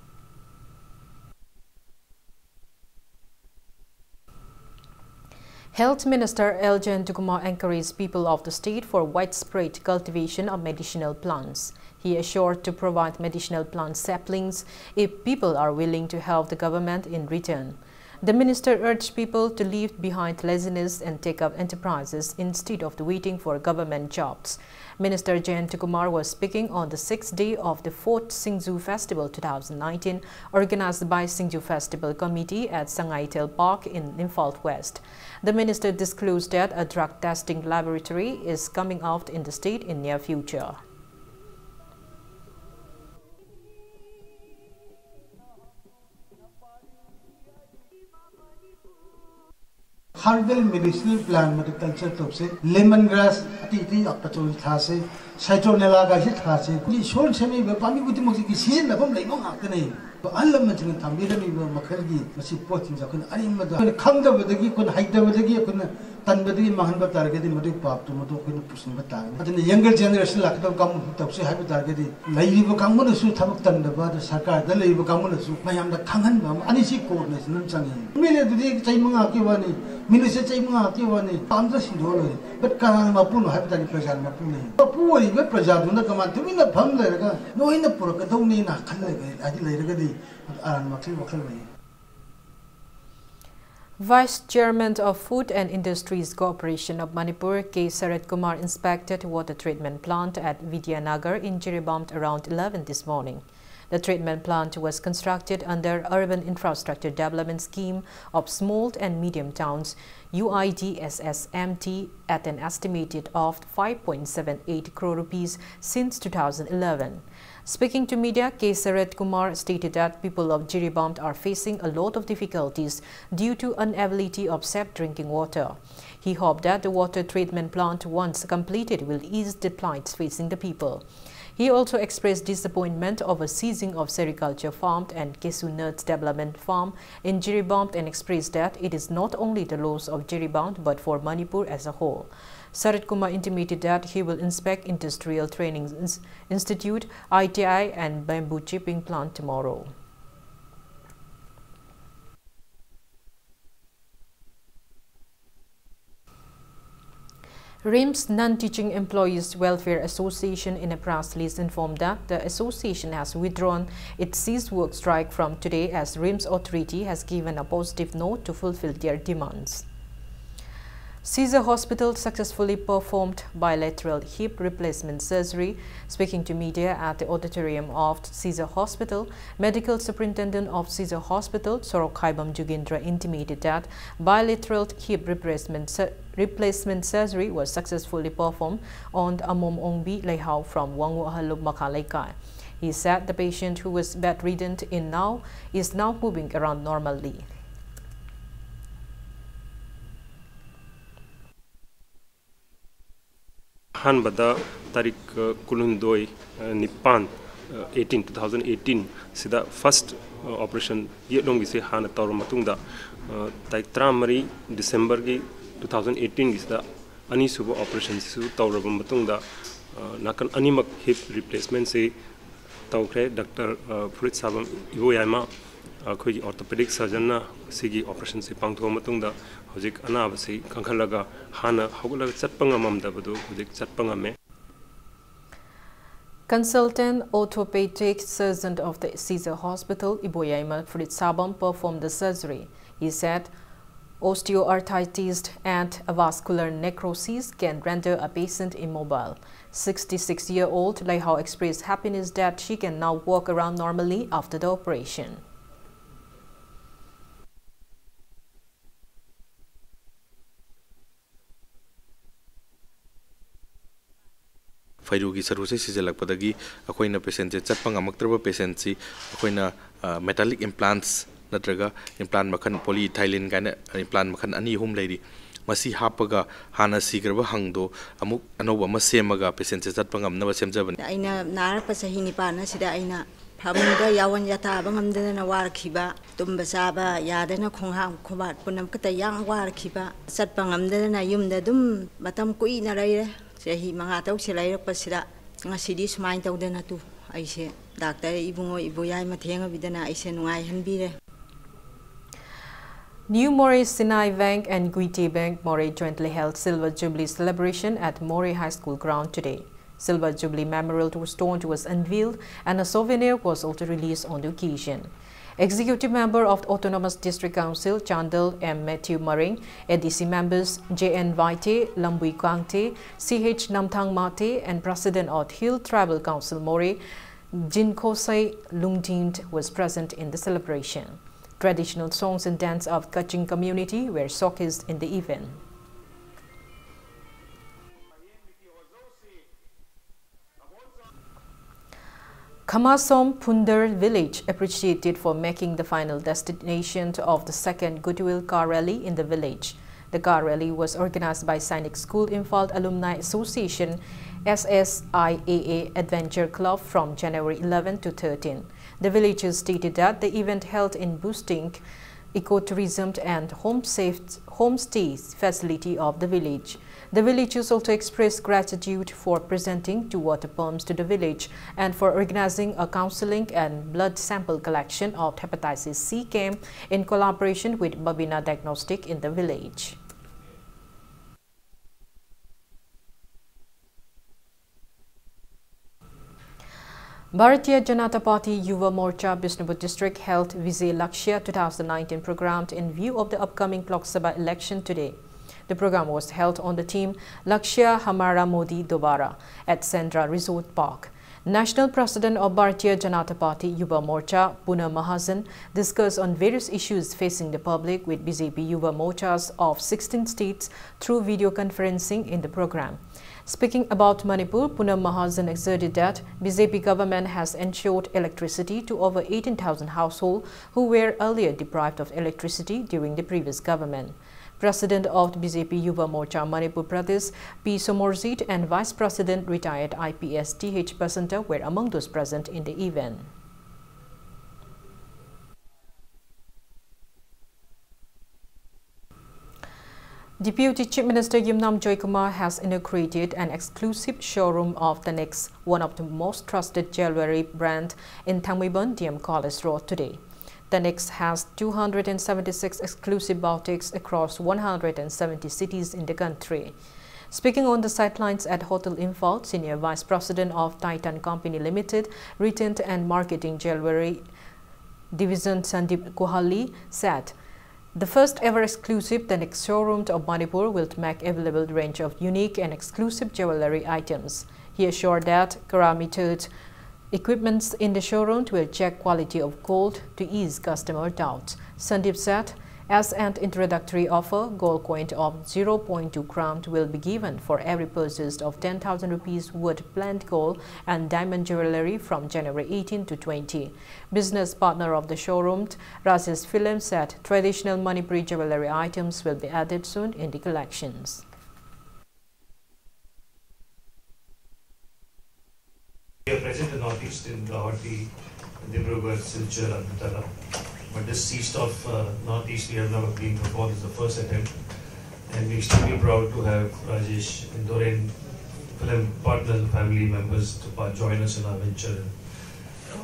Health Minister L Jayantakumar encouraged people of the state for widespread cultivation of medicinal plants. He assured to provide medicinal plant saplings if people are willing to help the government in return. The minister urged people to leave behind laziness and take up enterprises instead of waiting for government jobs. Minister Jayantakumar was speaking on the sixth day of the fourth Singju Festival two thousand nineteen, organized by Singju Festival Committee at Sangaitel Park in Imphal West. The minister disclosed that a drug testing laboratory is coming out in the state in near future. Herbal medicinal plant ꯃꯗꯨ culture ꯇꯧꯁꯦ꯫ Lemon grass ꯑꯇꯩ ꯑꯇꯩ ꯑꯄꯆꯧ ꯊꯥꯁꯦ꯫ Citronella ꯒꯥꯏꯁꯤ ꯊꯥꯁꯦ꯫ ꯑꯩꯈꯣꯏꯒꯤ ꯏꯁꯣꯔꯅ ꯁꯦꯝꯃꯛꯏꯕ ꯄꯥꯝꯕꯤ ꯈꯨꯗꯤꯡꯃꯛꯁꯤꯒꯤ ꯁꯤꯖꯤꯟꯅꯐꯝ ꯂꯩꯕ ꯉꯥꯛꯇꯅꯦ꯫ ꯑꯍꯜ ꯂꯃꯟꯁꯤꯡꯅ ꯊꯝꯕꯤꯔꯝꯃꯤꯕ ꯃꯈꯜꯒꯤ ꯃꯁꯤ ꯄꯣꯠꯁꯤꯡꯁꯦ ꯑꯩꯈꯣꯏꯅ ꯑꯔꯦꯝꯕꯗ ꯑꯩꯈꯣꯏꯅ ꯈꯪꯗꯕꯗꯒꯤ, ꯑꯩꯈꯣꯏꯅ ꯍꯩꯇꯕꯗꯒꯤ, ꯑꯩꯈꯣꯏꯅ ꯇꯟꯕꯗꯒꯤ ꯃꯥꯡꯍꯟꯕ ꯇꯥꯔꯒꯗꯤ ꯃꯗꯨꯒꯤ ꯄꯥꯞꯇꯨ ꯃꯗꯨ ꯑꯩꯈꯣꯏꯅ ꯄꯨꯁꯤꯟꯕ ꯇꯥꯒꯅꯤ꯫ ꯑꯗꯨꯅ younger generation ꯂꯥꯛꯀꯗꯕ ꯀꯥꯡꯕꯨ ꯇꯧꯁꯤ ꯍꯥꯏꯕ ꯇꯥꯔꯒꯗꯤ ꯂꯩꯔꯤꯕ ꯀꯥꯡꯕꯨꯅꯁꯨ ꯊꯕꯛ ꯇꯟꯗꯕ, ꯑꯗ ꯁꯔꯀꯥꯔꯗ ꯂꯩꯔꯤꯕ ꯀꯥꯡꯕꯨꯅꯁꯨ ꯃꯌꯥꯝꯗ ꯈꯪꯍꯟꯕ ꯑꯃ, ꯑꯅꯤꯁꯤ coordination ꯑꯃ ꯆꯪꯉꯤ꯫ ꯑꯦꯝ ꯑꯦꯜ ꯑꯦꯗꯨꯗꯤ ꯆꯍꯤ ꯃꯉꯥ ꯉꯥꯛꯀꯤ ꯋꯥꯅꯤ, ꯃꯤꯅꯤꯁꯇꯔ ꯆꯍꯤ ꯃꯉꯥ ꯉꯥꯛꯀꯤ ꯋꯥꯅꯤ, ꯄꯥꯝꯗ ꯁꯤꯟꯗꯣꯛꯑ ꯂꯣꯏꯔꯦ꯫ But ꯀꯅꯥꯅ ꯃꯄꯨꯅꯣ ꯍꯥꯏꯕ ꯇꯥꯔꯗꯤ ꯄ꯭ꯔꯖꯥꯅ ꯃꯄꯨꯅꯦ꯫ ꯃꯄꯨ ꯑꯣꯏꯔꯤꯕ ꯄ꯭ꯔꯖꯥꯗꯨꯅ ꯀꯃꯥꯏꯅ ꯇꯨꯃꯤꯟꯅ ꯐꯝ ꯂꯩꯔꯒ ꯅꯣꯏꯅ ꯄꯨꯔꯛꯀꯗꯧꯅꯦꯅ ꯈꯜꯂꯒ ꯍꯥꯏꯗꯤ ꯂꯩꯔꯒꯗꯤ ꯑꯔꯥꯟꯕ ꯋꯥꯈꯜ, ꯋꯥꯈꯜ ꯂꯩ꯫ Vice Chairman of Food and Industries Corporation of Manipur, K Sarat Kumar, inspected water treatment plant at Vidyanagar in Jiribam around eleven this morning. The treatment plant was constructed under Urban Infrastructure Development Scheme of Small and Medium Towns, U I D S S M T, at an estimated of five point seven eight crore rupees since two thousand eleven. Speaking to media, K Sarat Kumar stated that people of Jiribam are facing a lot of difficulties due to unavailability of safe drinking water. He hoped that the water treatment plant, once completed, will ease the plight facing the people. He also expressed disappointment over seizing of sericulture farm and cashew nut development farm in Jiribam and expressed that it is not only the loss of Jiribam but for Manipur as a whole. Sarat Kumar intimated that he will inspect Industrial Training Ins-, Institute, I T I, and bamboo chipping plant tomorrow. RIMS Non-Teaching Employees Welfare Association in a press release informed that the association has withdrawn its cease work strike from today as RIMS authority has given a positive note to fulfill their demands. Caesar Hospital successfully performed bilateral hip replacement surgery. Speaking to media at the auditorium of Caesar Hospital, Medical Superintendent of Caesar Hospital, Sorok Khaibam Jugendra, intimated that bilateral hip replacement, sur-, replacement surgery was successfully performed on Amom Ongbi Leihao from Wangu Ahalup Makha Leikai. He said the patient who was bedridden in now is now moving around normally. ꯑꯍꯥꯟꯕꯗ ꯇꯥꯔꯤꯛ, ꯑ, ꯀꯨꯟꯍꯨꯝꯗꯣꯏ, ꯑ, ꯅꯤꯄꯥꯟ, ꯑ, eighteen, two thousand eighteen ꯁꯤꯗ first, ꯑ, operation ꯌꯦꯠꯂꯣꯝꯒꯤꯁꯦ ꯍꯥꯟꯅ ꯇꯧꯔ ꯃꯇꯨꯡꯗ, ꯑ, ꯇꯥꯔꯤꯛ ꯇꯔꯥꯃꯔꯤ December ꯒꯤ two thousand eighteen ꯒꯤꯁꯤꯗ ꯑꯅꯤꯁꯨꯕ operation ꯁꯤꯁꯨ ꯇꯧꯔꯕ ꯃꯇꯨꯡꯗ, ꯑ, ꯅꯥꯀꯟ ꯑꯅꯤꯃꯛ hip replacement ꯁꯤ ꯇꯧꯈ꯭ꯔꯦ꯫ ꯗꯥꯛꯇꯔ, ꯑ, ꯐꯨꯔꯤꯠ ꯁꯥꯕꯝ ꯏꯕꯣꯌꯥꯏꯃ, ꯑꯩꯈꯣꯏꯒꯤ orthopedic surgeon ꯅ ꯁꯤꯒꯤ operation ꯁꯤ ꯄꯥꯡꯊꯣꯛꯑ ꯃꯇꯨꯡꯗ ꯍꯧꯖꯤꯛ ꯑꯅꯥꯕꯁꯤ ꯀꯟꯈꯠꯂꯒ ꯍꯥꯟꯅ ꯍꯧꯒꯠꯂꯒ ꯆꯠꯄ ꯉꯝꯃꯝꯗꯕꯗꯨ ꯍꯧꯖꯤꯛ ꯆꯠꯄ ꯉꯝꯃꯦ꯫ Consultant orthopedic surgeon of the Caesar Hospital, Iboyaima Furit Sabam, performed the surgery. He said, Osteoarthritis and avascular necrosis can render a patient immobile. Sixty-six-year-old Leihao expressed happiness that she can now walk around normally after the operation. ꯐꯩꯔꯨꯒꯤ ꯁꯔꯨꯁꯦ ꯁꯤꯖꯤꯜꯂꯛꯄꯗꯒꯤ ꯑꯩꯈꯣꯏꯅ ꯄꯦꯁꯦꯟꯁꯦ ꯆꯠꯄ ꯉꯝꯃꯛꯇ꯭ꯔꯕ ꯄꯦꯁꯦꯟꯁꯤ ꯑꯩꯈꯣꯏꯅ metallic implants ꯅꯠꯇ꯭ꯔꯒ implant ꯃꯈꯜ polyethylene ꯀꯥꯏꯅ implant ꯃꯈꯜ ꯑꯅꯤ ꯑꯍꯨꯝ ꯂꯩꯔꯤ꯫ ꯃꯁꯤ ꯍꯥꯞꯄꯒ ꯍꯥꯟꯅ ꯁꯤꯈ꯭ꯔꯕ ꯍꯪꯗꯣ ꯑꯃꯨꯛ ꯑꯅꯧꯕ ꯑꯃ ꯁꯦꯝꯃꯒ ꯄꯦꯁꯦꯟꯁꯦ ꯆꯠꯄ ꯉꯝꯅꯕ ꯁꯦꯝꯖꯕꯅꯤ꯫ ꯑꯩꯅ ꯅꯥꯔꯛꯄ ꯆꯍꯤ ꯅꯤꯄꯥꯟ ꯑꯁꯤꯗ ꯑꯩꯅ ꯐꯃꯨꯡꯗ ꯌꯥꯋꯟ ꯌꯥꯇꯥꯕ ꯉꯝꯗꯗꯅ ꯋꯥꯔꯛꯈꯤꯕ, ꯇꯨꯝꯕ ꯆꯥꯕ ꯌꯥꯗꯅ ꯈꯣꯡꯍꯥꯝ ꯈꯣꯡꯕꯥꯠ ꯄꯨꯝꯅꯃꯛꯇ ꯌꯥꯝ ꯋꯥꯔꯛꯈꯤꯕ, ꯆꯠꯄ ꯉꯝꯗꯗꯅ ꯌꯨꯝꯗ ꯑꯗꯨꯝ ꯃꯇꯝ ꯀꯨꯏꯅ ꯂꯩꯔꯦ꯫ ꯆꯍꯤ ꯃꯉꯥ ꯇꯔꯨꯛꯁꯦ ꯂꯩꯔꯛꯄꯁꯤꯗ ꯉꯁꯤꯗꯤ ꯁꯨꯃꯥꯏꯅ ꯇꯧꯗꯅ ꯇꯨ ꯑꯩꯁꯦ ꯗꯥꯛꯇꯔ ꯏꯕꯨꯡꯉꯣ ꯏꯕꯣꯌꯥꯏ ꯃꯇꯦꯡ ꯑꯣꯏꯕꯤꯗꯅ ꯑꯩꯁꯦ ꯅꯨꯡꯉꯥꯏꯍꯟꯕꯤꯔꯦ꯫ New Moreh Sinai Bank and Guite Bank Moreh jointly held Silver Jubilee celebration at Moreh High School ground today. Silver Jubilee Memorial Stone was unveiled and a souvenir was also released on the occasion. Executive Member of the Autonomous District Council, Chandel M. Matthew Maring, A D C members J N Vaite, Lambui Kangte, C H Namthang Mate, and President of Hill Tribal Council Moreh, Jinkhosai Lungdin was present in the celebration. Traditional songs and dance of Kachin community were showcased in the event. Khamasom Phundar village appreciated for making the final destination of the second Goodwill Car Rally in the village. The car rally was organized by Sainik School Imphal Alumni Association, S S I A A Adventure Club from January eleven to thirteen. The villagers stated that the event held in boosting ecotourism and home safe, homestay facility of the village. The villagers also expressed gratitude for presenting two water pumps to the village and for organizing a counseling and blood sample collection of hepatitis C camp in collaboration with Babina Diagnostic in the village. Bharatiya Janata Party Yuva Morcha Bishnupur District held Vijay Lakshya two thousand nineteen program in view of the upcoming Lok Sabha election today. The program was held on the theme Lakshya Hamara Modi Dobara at Sendra Resort Park. National President of Bharatiya Janata Party Yuva Morcha, Poonam Mahajan, discussed on various issues facing the public with B J P Yuva Morchas of sixteen states through video conferencing in the program. Speaking about Manipur, Poonam Mahajan asserted that B J P government has ensured electricity to over eighteen thousand households who were earlier deprived of electricity during the previous government. President of B J P Yuva Morcha Manipur Pradesh, P Somorjit, and Vice President retired I P S T H Basanta were among those present in the event. Deputy Chief Minister Yumnam Joykumar has inaugurated an exclusive showroom of Tanix, one of the most trusted jewelry brand in Thangmeibon D M College Road today. Tanix has two hundred and seventy-six exclusive boutiques across one hundred and seventy cities in the country. Speaking on the sidelines at Hotel Imphal, Senior Vice President of Titan Company Limited, Retail and Marketing Jewelry Division Sandeep Kohali said, the first ever exclusive Tanix showroom of Manipur will make available range of unique and exclusive jewelry items. He assured that Kara metered equipments in the showroom will check quality of gold to ease customer doubts. Sandeep said, as an introductory offer, gold coin of zero point two gram will be given for every purchase of ten thousand rupees worth plain gold and diamond jewelry from January eighteen to twenty. Business partner of the showroom, Rajesh Film, said traditional Manipuri jewelry items will be added soon in the collections. We are present in Northeast in Guwahati, Dibrugarh, Silchar, Agartala. But this East of uh, Northeast we have never been before. This is the first attempt. And we're extremely proud to have Rajesh and Doreen, film partners and family members to part join us in our venture.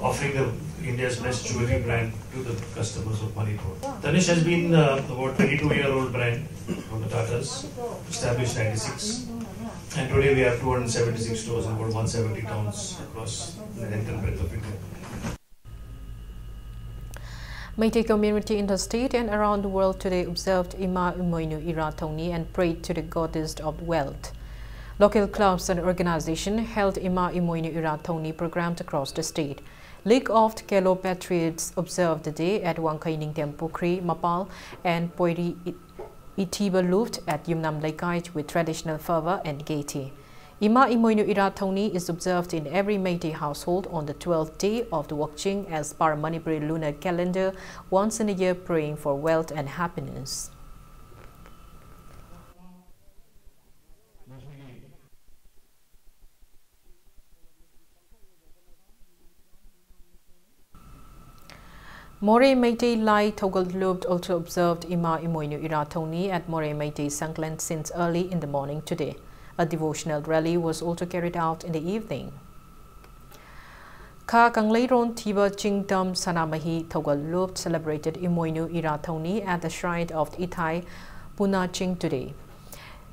offering the India's best jewelry brand to the customers of Manipur. Tanishq has been uh, about twenty-two year old brand from the Tatas, established ninety-six, and today we have two hundred seventy-six stores in about one seventy towns across the length and breadth of India. Meitei community in the state and around the world today observed Ima Imoinu Ira Thongni and prayed to the goddess of wealth. Local clubs and organizations held Ima Imoinu Ira Thongni programs across the state. League of Kelo patriots observed the day at Wangkhai Ningtem Pukhri, Mapal, and Poiri Ithiba Luft at Yumnam Leikai with traditional fervor and gaiety. Ima Imoinu Ira Thongni is observed in every Meitei household on the twelfth day of the Wakching as per Manipuri lunar calendar, once in a year, praying for wealth and happiness. Moreh Meitei Lai Thogal Lup also observed Ima Imoinu Ira Thongni at Moreh Meitei Sanglen since early in the morning today. A devotional rally was also carried out in the evening. Kha Kangleiron Thiba Chingtam Sanamahi Thogal Lup celebrated Imoinu Ira Thongni at the shrine of Ithai Puna Ching today.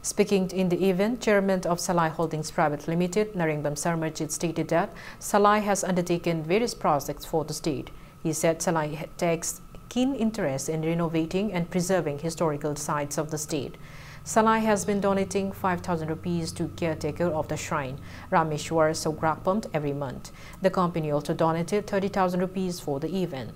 Speaking in the event, Chairman of Salai Holdings Private Limited, Narengbam Sarmarjit, stated that Salai has undertaken various projects for the state. He said Salai takes keen interest in renovating and preserving historical sites of the state. Salai has been donating five thousand rupees to caretaker of the shrine, Rameshwar Sograkpam, every month. The company also donated thirty thousand rupees for the event.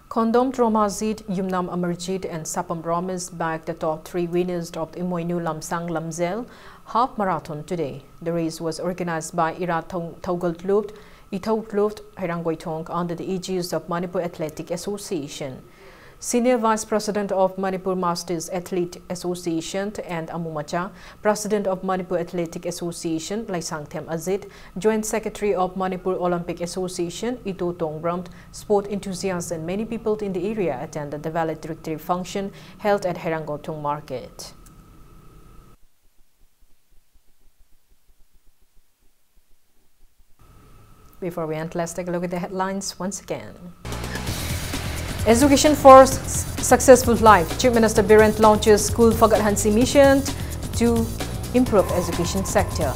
Khondom Tromajit, Yumnam Amarjit and Sapam Romis bagged the top three winners of the Imoinu Lamsang Lamzel Half Marathon today. The race was organized by Ira Thong- Thogal Lupt, Ithou Lupt, Hairangoi Thong under the aegis of Manipur Athletic Association. Senior Vice President of Manipur Masters Athlete Association and Amumacha, President of Manipur Athletic Association Laisangthem Ajit, Joint Secretary of Manipur Olympic Association Ito Tongbram, sport enthusiasts and many people in the area attended the valedictory function held at Herangothung Market. Before we end, let's take a look at the headlines once again. Education for s- successful life. Chief Minister Biren launches School Fagat Hansi mission to improve education sector.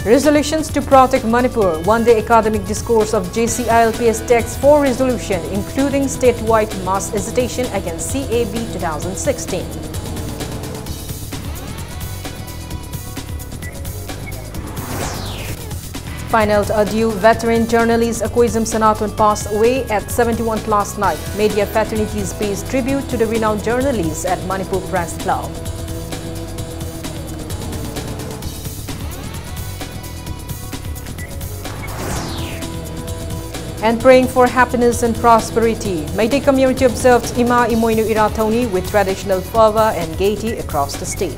Resolutions to protect Manipur. One-day academic discourse of J C I L P S text for resolution, including statewide mass agitation against C A B two thousand sixteen. Final adieu, veteran journalist Akoijam Sanaton passed away at seventy-one last night. Media fraternities pays tribute to the renowned journalist at Manipur Press Club. And praying for happiness and prosperity. Meitei community observed Ima Imoinu Irathoni with traditional fervor and gaiety across the state.